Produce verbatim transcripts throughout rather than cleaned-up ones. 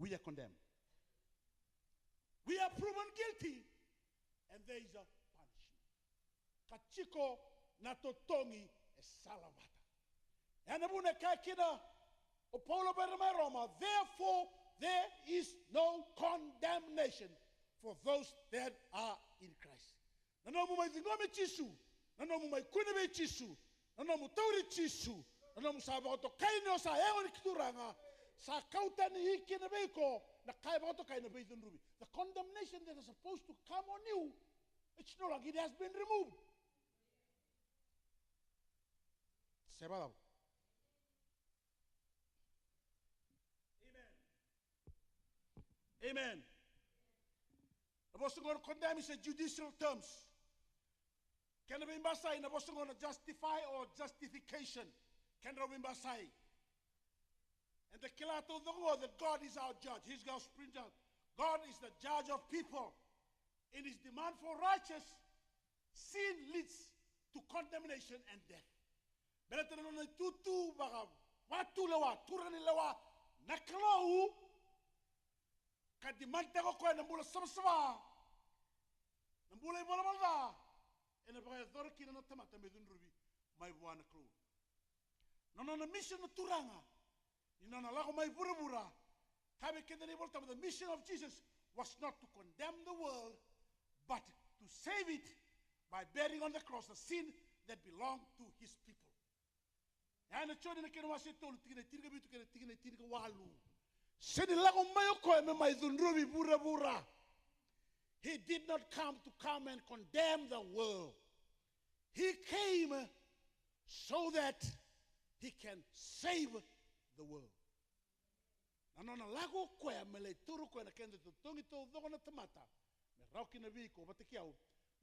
We are condemned. We are proven guilty, and there is a punishment. Ka tiko na totogi e salavata. E na vuna e kaya kina o Paula vei ira mai Roma, "Therefore there is no condemnation for those that are in Christ." Na nomu mai ciqomi Jisu, na nomu mai kune vei Jisu, na nomu tauri Jisu, na nomu sa vakatokai ni o sa yago ni Turaga, sa kau tani kina vei iko na ka e vakatokai na veicudruvi. The condemnation that is supposed to come on you, it's no longer, it has been removed. Se vakacava? Amen. Amen. Na vosa qo na condemn is a judicial terms. Kena veibasai na vosa qo na justify or justification. Kena veibasai. Eda kila taucoko qo that God is our judge. He's God's supreme judge. God is the judge of people. In his demand for righteous, sin leads to condemnation and death. Baleta na nona itutu vakavatulewa, turaga ni lewa na Kalou, ka demand-taka o koya na bula savasava, na bula ivalavala ca, ena vakayacora kina na tamata me cudruvi mai vua na Kalou. Na nona mission na Turaga, ni nona lako mai vuravura, kaya vei keda na iVolatabu, the mission of Jesus was not to condemn the world, but to save it by bearing on the cross the sin that belonged to his people. Ya na Joni na kena wase tolu, tikina e tinikavitu kei na tikina e tinikawalu. Sega ni lako mai o koya me mai cudruvi vuravura. He did not come to come and condemn the world. He came so that he can save the world. Na nona lako o koya me lai taura o koya na keda totogi taucoko na tamata, me rawa kina vei iko vata kei au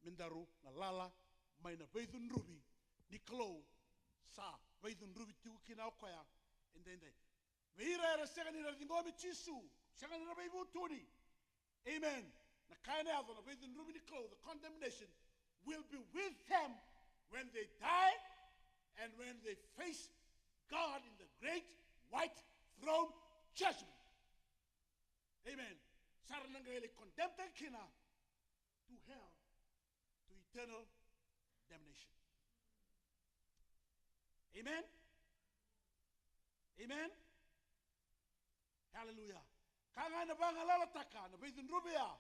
me daru na lala mai na veicudruvi ni Kalou sa veicudruvi tiko kina o koya edaidai. Vei ira era sega ni ra ciqomi Jisu, sega ni ra veivutuni. Amen. Na ka ena yaco na veicudruvi ni Kalou, the condemnation, will be with them when they die and when they face God in the great white throne judgment. Amen. Sa ra na qai lai condemn-taki kina to hell, to eternal damnation. Amen. Amen. Hallelujah. Ka ga ena vagalalataka na veicudruvi ya,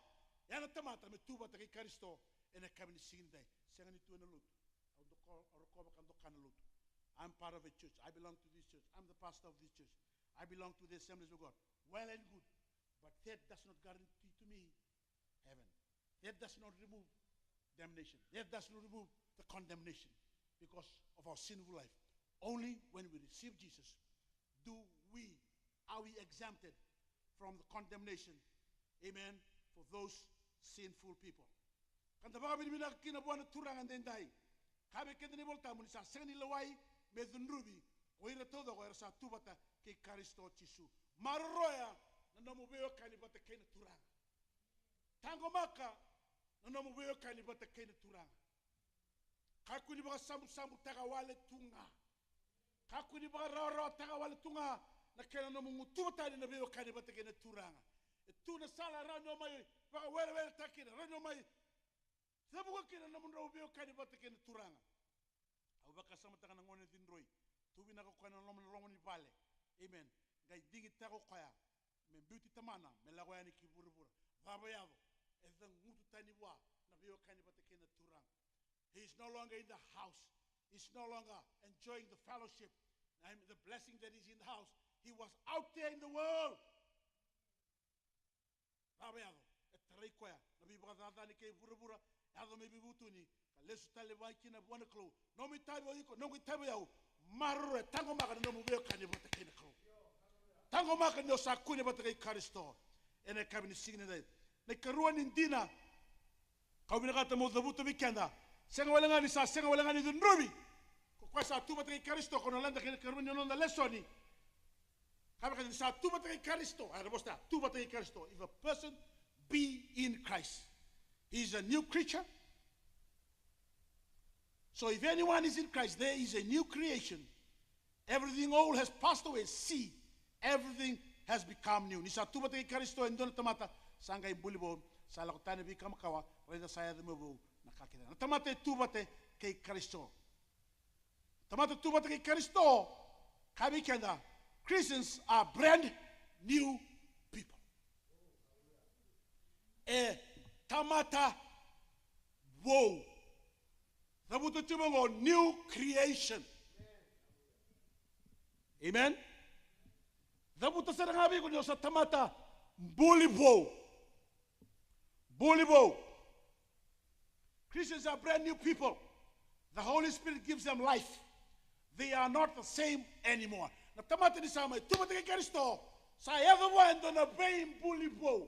ya na tamata me tu vata kei Karisito ena yakavi ni siga nidai. Sega ni tu ena lotu. Au doka, au rokova ka doka na lotu. I'm part of a church. I belong to this church. I'm the pastor of this church. I belong to the Assemblies of God. Well and good. But that does not guarantee to me heaven. That does not remove damnation. That does not remove the condemnation because of our sinful life. Only when we receive Jesus do we, are we exempted from the condemnation. Amen. For those sinful people. Ka da vakavinavinaka kina vua na Turaga edaidai. Kaya vei keda na iVolatabu ni sa sega ni lewai me cudruvi ko ira taucoko era sa tu vata kei Karisito Jisu. Maroroya na nomu veiwekani vata kei na Turaga. Taqomaka na nomu veiwekani vata kei na Turaga. Kakua ni vakasabusabutaka wale tu ga. Kakua ni vakarawarawataka wale tu ga na kena nomu gutuva tani na veiwekani vata kei na Turaga. E tu na sala e rawa ni o mai vakaweleweletaka kina, rawa ni o mai cavuka kina na nomudrau veiwekani vata kei na Turaga. Au vakasamataka na gone cidroi, tu vinaka o koya na loma, na loma ni vale. Amen. Qai digitaka o koya me biuti tamana me lako yani ki vuravura. Cava yaco? E cagutu tani vua na veiwekani vata kei na Turaga. He is no longer in the house. He's no longer enjoying the fellowship and the blessing that is in the house. He was out there in the world. Cava yaco? E tarai koya na veivakacacani kei vuravura. Yaco me veivutuni ka lesu tale vua kina vua na Kalou. Nomu itavi o iko, noqu itavi o yau. Maroroya, taqomaka na nomu veiwekani vata kei na Kalou. Taqomaka ni o sa kune vata kei Karisito ena yakavi ni siga nidai. Na ikarua ni dina kau vinakata meu cavuta vei keda. Sega wale ga ni sa sega wale ga ni cudruvi ko koya sa tu vata kei Karisito, ko na leda kei na ikarua ni noda lesoni. Ka vaka ni sa tu vata kei Karisito, a, na vosa tu vata kei Karisito. If a person be in Christ, he is a new creature. So if anyone is in Christ, there is a new creation. Everything old has passed away. See, everything has become new. Ni sa tu vata kei Karisito e dua na tamata, sa qai buli vou, sa lako tani na veika makawa, raica sa yaco mai vou na ka kece. Na tamata e tu vata kei Karisito. Tamata tu vata kei Karisito, kaya vei keda, Christians are brand new people. E tamata vou. Cavuta tiko vaqo, new creation. Amen. Cavuta sara ga vei iko ni o sa tamata buli vou. Buli vou. Christians are brand new people. The Holy Spirit gives them life. They are not the same anymore. Na tamata ni sa mai tu vata kei Karisito, sa yaco vua e dua na veibuli vou.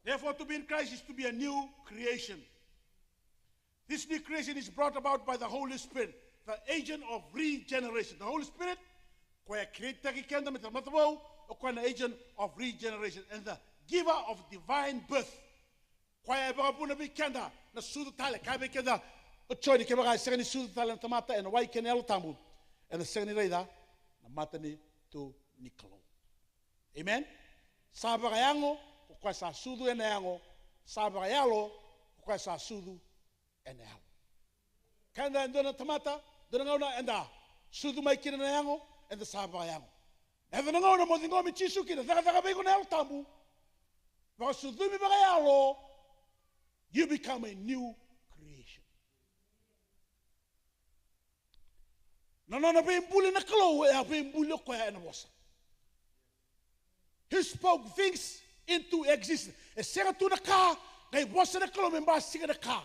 Therefore, to be in Christ is to be a new creation. This new creation is brought about by the Holy Spirit, the agent of regeneration. The Holy Spirit, koya e create-taki keda me tamata vou, o koya na agent of regeneration and the giver of divine birth. Koya e vakavuna vei keda na sucu tale, kaya vei keda o Joni, kevaka e sega ni sucu tale na tamata ena wai kei na Yalo Tabu, ena sega ni raica na matanitu ni Kalou. Amen. Sa vakayago ko koya sa sucu ena yago, sa vakayalo ko koya sa sucu ena yalo. Keda e dua na tamata, dua na gauna eda sucu mai kina na yago, eda sa vakayago. Eda na gauna mo ciqomi Jisu kina, cakacaka vei iko na Yalo Tabu, vakasucumi vakayalo, you become a new creation. Na nona veibuli na Kalou e a veibuli o koya ena vosa. He spoke things into existence. E sega tu na ka, qai vosa na Kalou me basika na ka.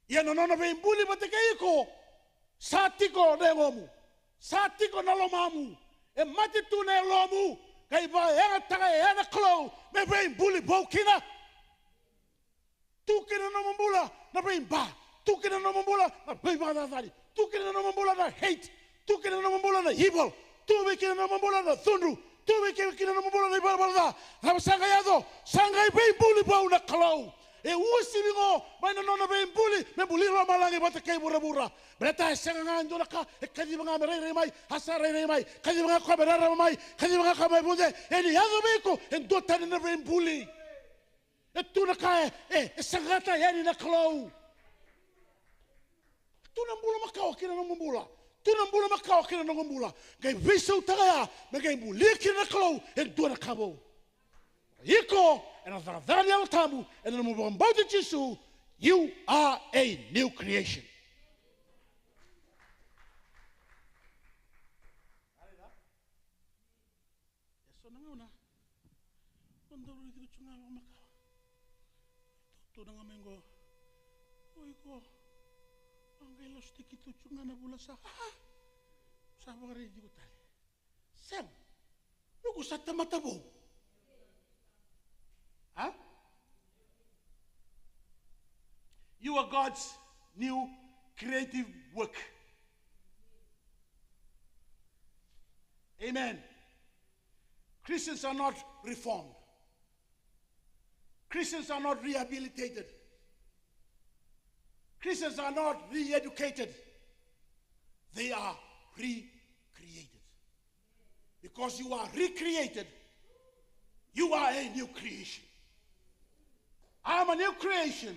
Ia na nona veibuli vata kei iko, sa tiko na yagomu, sa tiko na lomamu, e mate tu na yalomu, qai vakayagataka e a na Kalou me veibuli vou kina. Tu kina na nomu bula na veiba. Tu kina na nomu bula na veivakacacani. Tu kina na nomu bula na hate. Tu kina na nomu bula na evil. Tu vei kina na nomu bula na cudru. Tu vei kina na nomu bula na ivalavala ca. Cava sa qai yaco? Sa qai veibuli vou na Kalou. E uasivi qo mai na nona veibuli me buli lomalagi vata kei vuravura. Baleta e sega ga e dua na ka, e kaciva ga me rairai mai, a sa rairai mai. Kaciva ga koya me rarama mai, kaciva ga koya me vuce. E ni yaco vei iko e duatani na veibuli. E tu na ka e, e, e saqata yani na Kalou. Tu na bula makawa kina nomu bula. Tu na bula makawa kina nomu bula. Qai veisautaka ya, me qai bulia kina na Kalou e dua na ka vou. Iko, ena cakacaka ni Yalo Tabu, ena nomu vakabauti Jisu, you are a new creation. E so na gauna o dau raici iko tu ga vakamakawa. Tou tu na ga mai qo. O iko, o qai lasutaki tu tu ga na vula sa, a, sa vakaraici iko tale. Sega. Iko sa tamata vou. A? You are God's new creative work. Amen. Christians are not reformed. Christians are not rehabilitated. Christians are not re-educated. They are recreated. Because you are recreated, you are a new creation. I'm a new creation.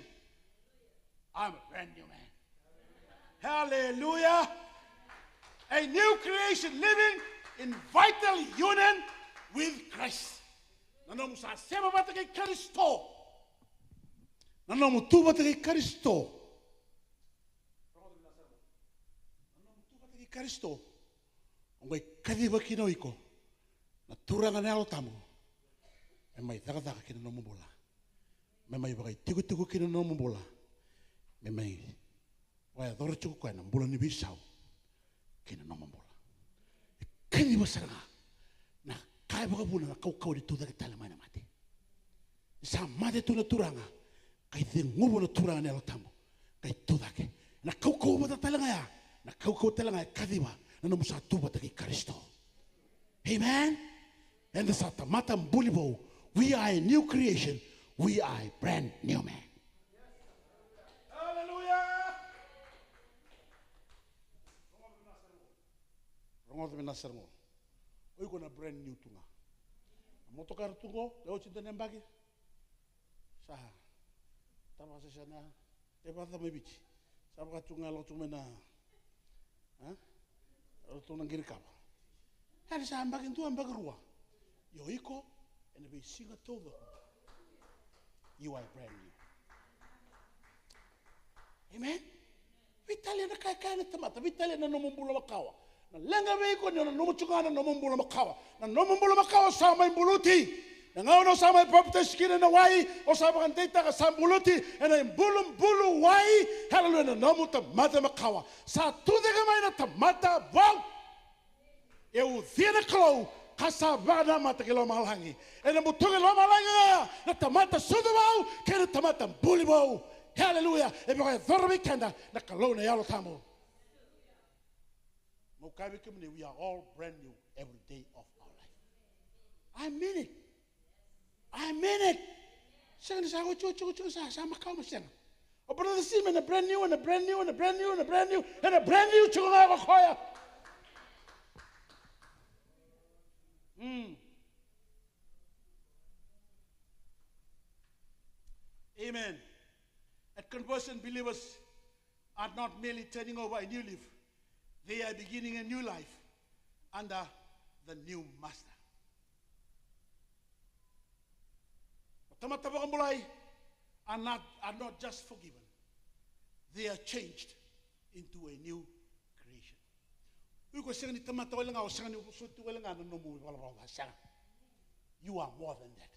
I'm a brand new man. Hallelujah. A new creation living in vital union with Christ. Na nomu sa sema vata kei Karisito. Na nomu tu vata kei Karisito. Na nomu tu vata kei Karisito. O qai kaciva kina o iko na Turaga na Yalo Tabu me mai cakacaka kina nomu bula, me mai vakaitikotiko kina nomu bula, me mai vakayacora tiko koya na bula ni veisau kina nomu bula. E kaciva sara ga na ka e vakavuna na kaukauwa ni tucake tale mai na mate. Ni sa mate tu na Turaga, qai ceguva na Turaga na Yalo Tabu, qai tucake. Na kaukauwa vata tale ga ya, na kaukauwa tale ga e kaciva na nomu sa tu vata kei Karisito. Amen. Eda sa tamata buli vou. We are a new creation. We are a brand new man. Hallelujah. Rogoca vinaka sara qo. na brand new tu ga. Na motokara tu qo, e oti dua na yabaki. Sa, tava sa sena, e vata mai Viti. Sa vaka tu ga, lako tu mai na, a? Lako tu na qiri kava. Ena sa yabaki dua, yabaki rua. Io iko, ena veisiga taucoko. You are brand new. Amen? Veitalia na ka e kaya na tamata, veitalia na nomu bula makawa. Na leqa vei iko ni o na nomu tu ga na nomu bula makawa. Na nomu bula makawa sa mai buluti. Na gauna o sa mai papitaisi kina na wai, o sa vakadeitaka sa buluti ena ibulubulu wai. Haleluya, na nomu tamata makawa. Sa tu cake mai na tamata vou. E ucuya na Kalou ka sa vakanamata ki lomalagi. Ena butuki lomalagi ga na tamata sucu vou kei na tamata buli vou. Haleluya. E vakayacora vei keda na Kalou na Yalo Tabu. Meu kaya vei kemuni, we are all brand new every day of our life. I mean it. I mean it. Sega ni sa oti, oti, oti, oti, sa, sa makawa, ma sega. O brother Sim, ena brand new, ena brand new, ena brand new, ena brand new, ena brand new tiko ga ko koya. Mm. Amen. At conversion, believers are not merely turning over a new leaf, they are beginning a new life under the new master. Tamata vakabulai are not, are not just forgiven, they are changed into a new creation. O iko sega ni tamata wale ga, o sega ni soti wale ga na nomu ivalavala ca, sega. You are more than that.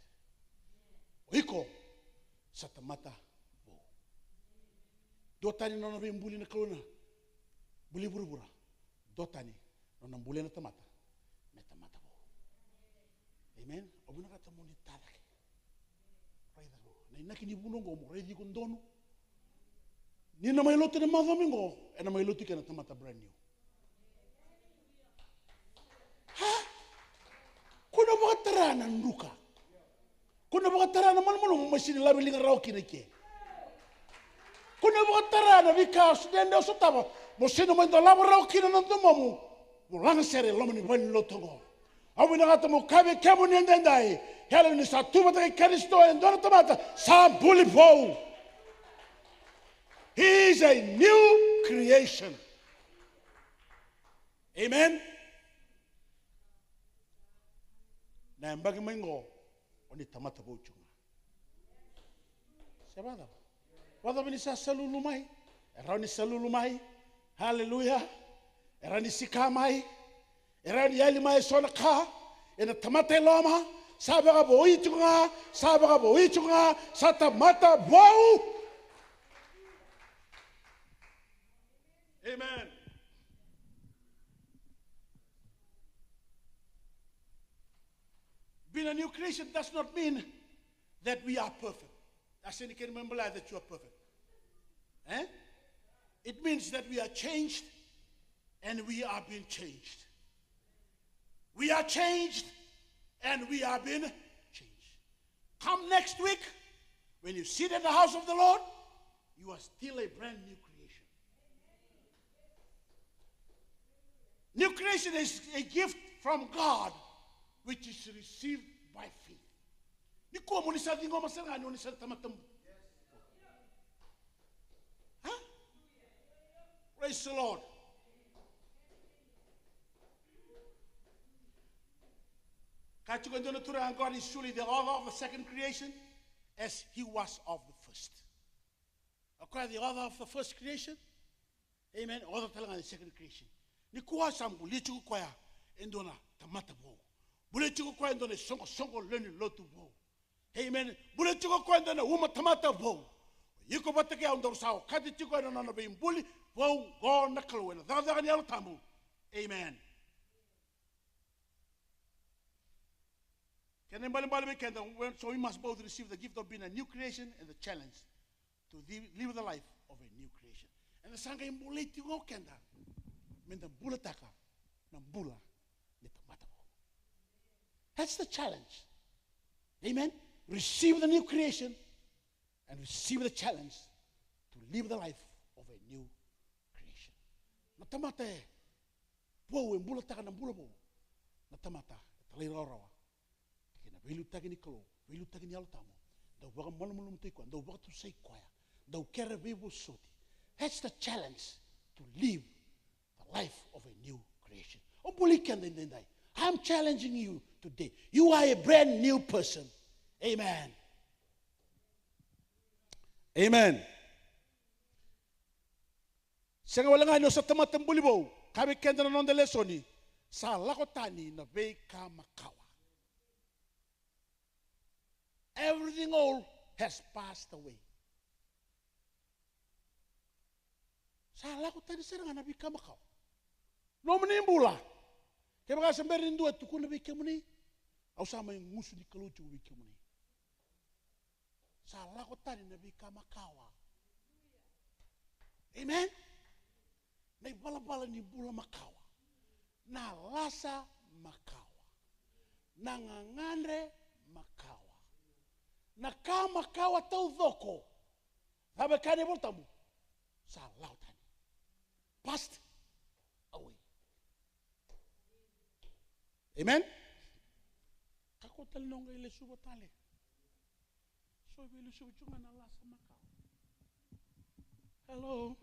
O iko sa tamata vou. Duatani na nona veibuli na Kalou na buli vuravura. Duatani na nona buli na tamata me tamata vou. Amen. O vinakata mo ni ta cake. Raica na inaki ni vunau oqo, mo raici iko donu. Ni na mai lotu ena macawa mai oqo, ena mai lotu kei na tamata brand new. Ha? Ko na vakatara na druka. Ko na vakatara na malumalumu, mo sega ni lave liga rawa kina i ke. Ko na vakatara na veika o se dredre o sotava, mo sega ni mai dolava rawa kina na domomu. Mo laga sere e loma ni valenilotu oqo. Au vinakata meu kaya vei kemuni edaidai, e levu ni sa tu vata kei Karisito e dua na tamata sa buli vou. He is a new creation. Amen. Na yabaki mai qo, o ni tamata vou tiko ga. Se vakacava? Vakacava ni sa salulu mai? E rawa ni salulu mai. Haleluya. E rawa ni sika mai. E rawa ni yali mai eso na ka. Ena tamata e loma. Sa vakavoui tiko ga. Sa vakavoui tiko ga. Sa tamata vou. Amen. Being a new creation does not mean that we are perfect. Does anyone believe that you are perfect? Eh? It means that we are changed and we are being changed. We are changed and we are being changed. Come next week, when you sit at the house of the Lord, you are still a brand new creation. New creation is a gift from God, which is received by faith. Nikua mo ni sa ciqoma sara ga ni o ni sa tamata. Huh? Praise the Lord. Kaya tiko e dua na turaga, God is truly the author of the second creation as he was of the first. O koya the author of the first creation. Amen. Author tale ga the second creation. Nikua sa buli tiko koya e dua na tamata vou. Buli tiko koya e dua na isoqosoqo lewe ni lotu vou. Amen. Buli tiko koya e dua na uma tamata vou. Iko vata kei au daru sa okati tiko ena nona veibuli vou qo na Kalou ena cakacaka ni Yalo Tabu. Amen. Kena ibalebale vei keda, when, so we must both receive the gift of being a new creation and the challenge to live, live the life of a new creation. Eda sa qai bolei tiko ga o keda meda bulataka na bula ni tamata vou. That's the challenge. Amen. Receive the new creation and receive the challenge to live the life of a new creation. Na tamata e vou e bulataka na bula vou. Na tamata e Talairawarawa kei na veiliutaki ni Kalou, veiliutaki ni Yalo Tabu. Dau vakamalumalumutaki koya, dau vakatusai koya, dau kere veivosoti. That's the challenge to live the life of a new creation. O buli keda edaidai. I'm challenging you today. You are a brand new person. Amen. Amen. Sega wale ga ni o sa tamata buli vou, ka vei keda na noda lesoni, sa lako tani na veika makawa. Everything old has passed away. Sa lako tani sara ga na veika makawa. Nomuni bula. Kevaka sa bera ni dua e tukuna vei kemuni, au sa mai gusu ni Kalou tiko vei kemuni. Sa lako tani na veika makawa. Amen. Na ivalavala ni bula makawa, na lasa makawa, na gagadre makawa, na ka makawa taucoko. Cava e kaya na iVola Tabu? Sa lako tani. Passed away. Amen. Kakua tale ni o qai lesuva tale. So vei lesuva tu ga na lasa makawa. Hello.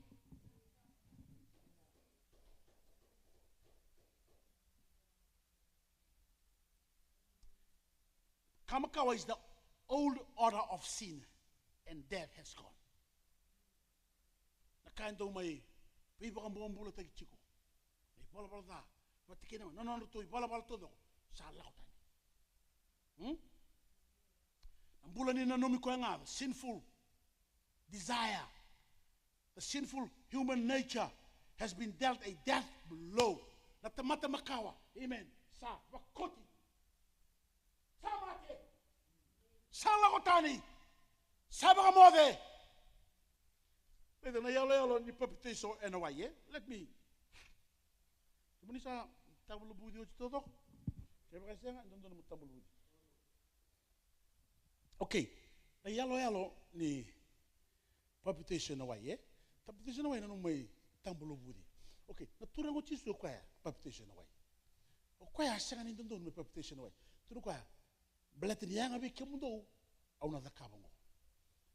Ka makawa is the old order of sin and death has gone. Na ka e dau mai veivakabobulataki tiko. Na ivalavala ca, vata kei na nodratou ivalavala taucoko, sa lako tani. Hmm? Na bula ni nanumi koya ga, the sinful desire, the sinful human nature has been dealt a death blow. Na tamata makawa, amen, sa vakoti. Sa mate. Sa lako tani. Sa vakamoce. Raica na iyaloyalo ni papitaiso ena wai, e? Let me. Kemuni sa tabaluvuci oti taucoko? Kevaka e sega, e dodonu mo tabaluvuci. Okay. Na iyaloyalo ni papitaiso ena wai, e? Papitaiso ena wai, nanuma mai tabaluvuci. Okay, na Turaga o Jisu o koya papitaiso ena wai. O koya a sega ni dodonu me papitaiso ena wai. Tukuna o koya, baleta ni yaga vei kemudou, au na cakava oqo.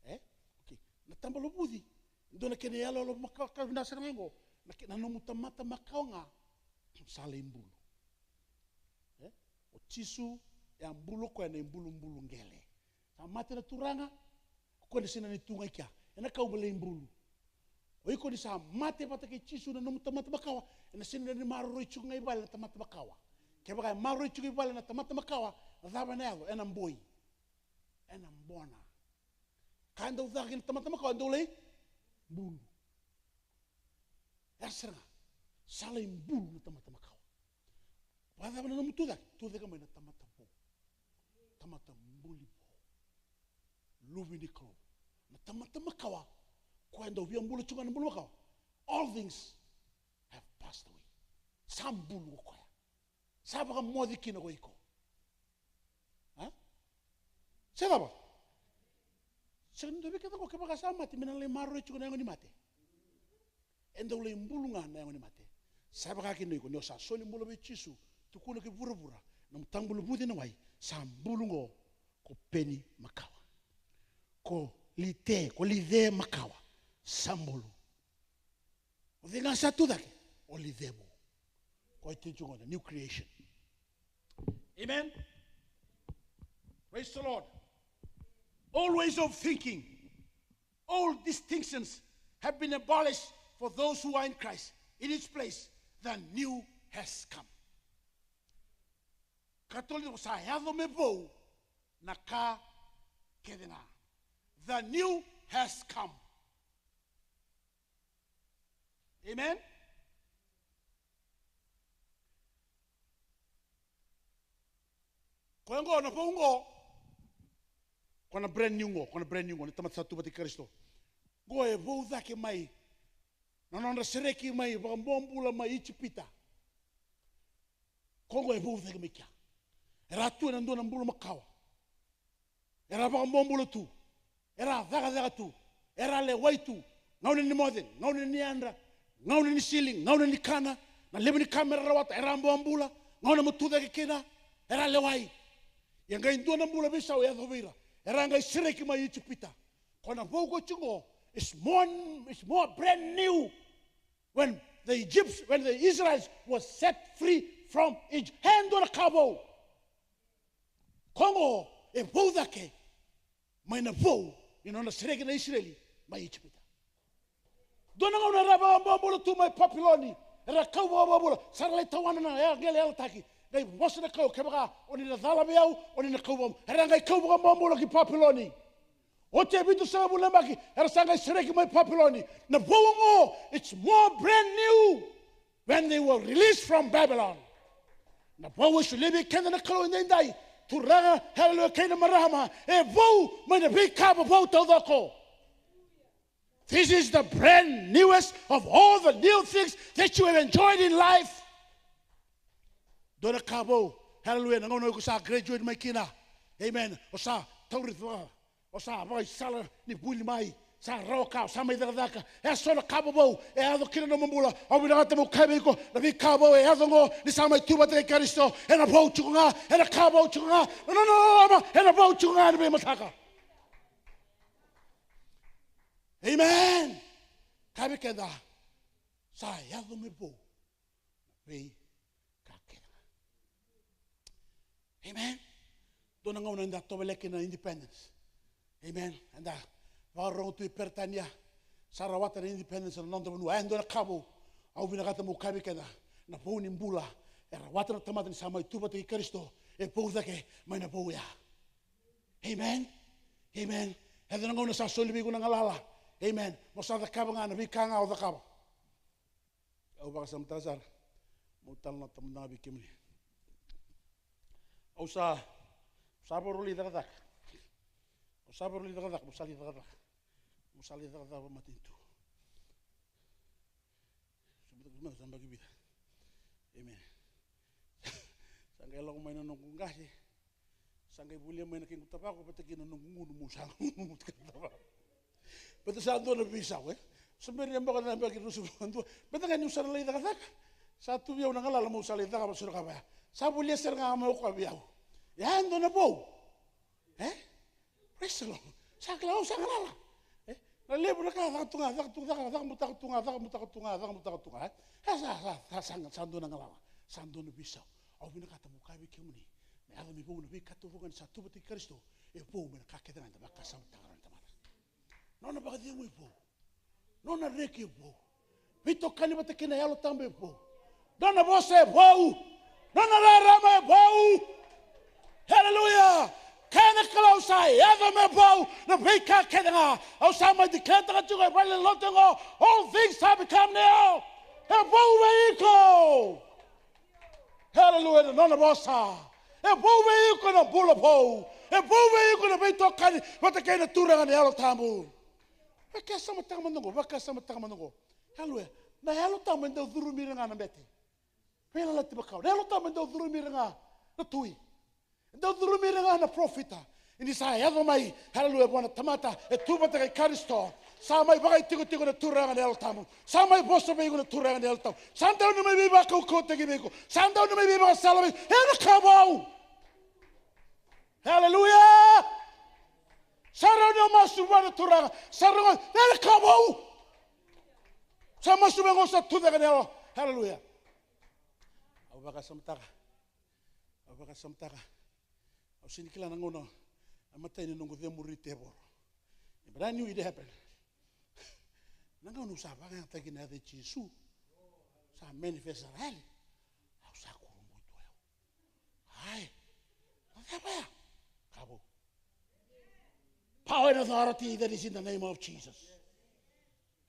E? Okay, na tabaluvuci, dua na kena iyaloyalo makawa vinaka sara ga oqo, na ke-, na nomu tamata makawa ga sa lai bulu. E? O Jisu e a bulu o koya na ibulubulu qele. Sa mate na Turaga, o koya na sega ni tu ga i kea. Ena kau me lai bulu. O iko ni sa mate vata kei Jisu na nomu tamata makawa, ena sega ni maroroi tiko ga i vale na tamata makawa. Kevaka e maroroi tiko i vale na tamata makawa, na cava ena yaco? Ena boi. Ena bona. Ka e dau caka kina tamata makawa, e dau lai bulu. E sara ga, sa lai bulu na tamata makawa. Vakacava na nomu tucake? Tucake mai na tamata vou. Tamata buli vou. Luve ni Kalou. Na tamata makawa, koya e dau via bula tiko ga na bula makawa. All things have passed away. Sa bulu o koya. Sa vakamoce kina ko iko. A? Se cava? Sega ni dua vei keda qo kevaka sa mate me na lai maroroi tiko na yago ni mate. E dau lai bulu ga na yago ni mate. Sa vaka kina o iko ni o sa soli bula vei Jisu, tukuna ki vuravura, nomu tabaluvuci na wai, sa bulu qo ko peni makawa. Ko lite, ko lice makawa. Sa bulu. O cei ga sa tu cake, o lice vou. Ko e tu tiko qo na new creation. Amen. Praise the Lord. Old ways of thinking, old distinctions have been abolished for those who are in Christ. In its place, the new has come. Katolu sa yaco me vou na ka kece ga. The new has come. Amen. Koya oqo na vou oqo. Ko na brand new oqo, ko na brand new oqo, ni tamata sa tu vata kei Karisito. Oqo e vou cake mai na nodra sereki mai vakabobula mai Ijipita. Ko oqo e vou cake mai kea. Era tu ena dua na bula makawa. Era vakabobula tu. Era cakacaka tu. Era lewai tu. Gauna ni moce, gauna ni yadra, gauna ni sili, gauna ni kana. Na levu ni ka mera rawata, era bobula. Gauna mo tu cake kina. Era lewai. Ia qai dua na bula veisau e yaco vei ira. Era qai sereki mai Ijipita. Ko na vou ko tiko qo, it's more, it's more brand new when the Egypts, when the Israelites was set free from Egypt. E dua na ka vou. Ko qo e vou cake mai na vou ni nona sereki na Isireli mai Ijipita. Dua na gauna era vakabobula tu mai Papiloni, era kau vakabobula, sa ra lai tawana na ya-, qele yalataki. Qai vosa na Kalou, kevaka o ni na cala vei au, o ni na kau vaka-, era qai kau vakabobula ki Papiloni. Oti e vitusagavulu na yabaki, era sa qai sereki mai Papiloni. Na vou oqo, it's more brand new when they were released from Babylon. Na vou e solia vei keda na Kalou edaidai, turaga, haleluya, kei na marama, e vou mai na veika vovou taucoko. This is the brand newest of all the new things that you have enjoyed in life. Dua na ka vou, haleluya, na gauna o iko sa graduate mai kina. Amen. O sa tauri cava, o sa vakaisala ni vuli mai, sa rawa ka, o sa mai cakacaka. E so na ka vovou e yaco kina na nomu bula. Au vinakata meu kaya vei iko, na veika vou e yaco oqo ni sa mai tu vata kei Karisito, ena vou tiko ga, ena ka vou tiko ga, na nona loloma ena vou tiko ga ena veimataka. Amen. Kaya vei keda, sa yaco me vou na veika kece ga. Amen. Dua na gauna eda tovolea kina na independence. Amen. Eda vakarorogo tu i Peritania, sa rawata na independence na noda vanua. E dua na ka vou. Au vinakata meu kaya vei keda, na vou ni bula e rawata na tamata ni sa mai tu vata kei Karisito, e vou cake mai na vou ya. Amen. Amen. E dua na gauna sa soli vei iko na galala. Amen. Mo sa cakava ga na veika ga o cakava. Au vakasamataka sara. Meu talanoataka mada ga vei kemuni. Au sa, sa vakarau lai cakacaka. Au sa vakarau lai cakacaka, meu sa lai cakacaka. Meu sa lai cakacaka vakamatanitu. Sa baki vica. Amen. Sa qai lako mai na noqu qase. Sa qai volia mai na kequ tavako vata kei na noqu gunu, meu sa gunu tiko na tavako. Baleta sa dua na veisau, e? Sa bera ni yabaki, na yabaki ruasagavulu ka dua. Baleta ga niu sa na lai cakacaka. Sa tu vei au na galala meu sa lai cakava sara ga vaya. Sa volia sara ga mai o koya vei au. Ia e dua na vou. E? Praise the Lord. Sa kila au sa galala. E? Na levu na ka caka tu ga, caka tu, caka, caka butako tu ga, caka butako tu ga, caka butako tu ga, e? E sa, sa, sa, sa, sa dua na galala. Sa dua na veisau. Au vinakata meu kaya vei kemuni. Na yaco me vou na veika taucoko ga ni sa tu vata kei Karisito. E vou mai na ka kece ga eda vakasamataka na tamata. Nona vakacegu e vou. Nona reki e vou. Veitokani vata kei na Yalo Tabu e vou. Nona vosa e vou. Nona rarama e vou. Haleluya. Kaya na Kalou sa yaco me vou na veika kece ga. Au sa mai declare-taka tiko e vale ni lotu oqo. All things have become new. E vou vei iko. Haleluya, na nona vosa. E vou vei iko na bula vou. E vou vei iko na veitokani vata kei na Turaga na Yalo Tabu. Vakasamataka mada oqo, vakasamataka mada oqo. Haleluya. Na Yalo Tabu e dau curumi ira ga na bete. Veiyalayalati Makawa. Na Yalo Tabu e dau curumi ira ga na tui. E dau curumi ira ga na parofita. Ni sa yaco mai, haleluya, vua na tamata e tu vata kei Karisito. Sa mai vakaitikotiko na Turaga na Yalo Tabu. Sa mai vosa vei iko na Turaga na Yalo Tabu. Sa dau na mai veivakaukauwataki vei iko. Sa dau na mai veivakasala vei iko. Ena ka vou. Haleluya. Sa rawa ni o masu vua na Turaga. Sa rawa ni, ena ka vou. Sa masu vei iko sa tu cake na Yalo. Haleluya. Au vakasamataka. Au vakasamataka. Au sega ni kila na gauna a matai ni noqu cemuri tevoro. But I knew it happened. Na gauna au sa vakayagataki na yaca i Jisu. Sa manifest sara yani. Au sa kurabui tu o yau. Ai. Na cava ya? Ka vou. Power and authority that is in the name of Jesus.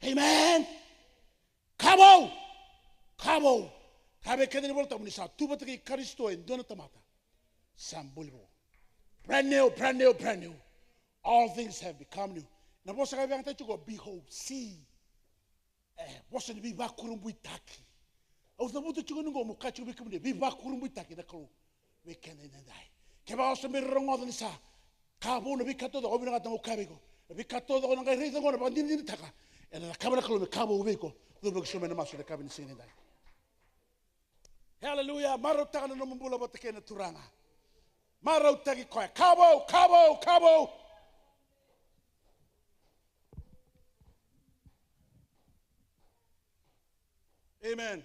Amen. Ka vou. Ka vou. Ka vei keda ni Vola Tabu ni sa tu vata kei Karisito e dua na tamata. Sa buli vou. Brand new, brand new, brand new. All things have become new. Na vosa ka vei keda tiko, behold, see. E, vosa ni veivakurabuitaki. Au cavuta tiko ni qo mo kaya tiko vei kemuni, veivakurabuitaki na Kalou. Vei keda edaidai. Kevaka o sa bera rogoca ni sa ka vou na veika taucoko, au vinakata meu kaya vei iko. Na veika taucoko na qai raica qo na vakadinadinataka. Ena cakava na Kalou me ka vou vei iko. Cuva ki so mai na masu ena yakavi ni siga edaidai. Haleluya. Marautaka na nomu bula vata kei na Turaga. Marautaki koya. Ka vou, ka vou, ka vou. Amen.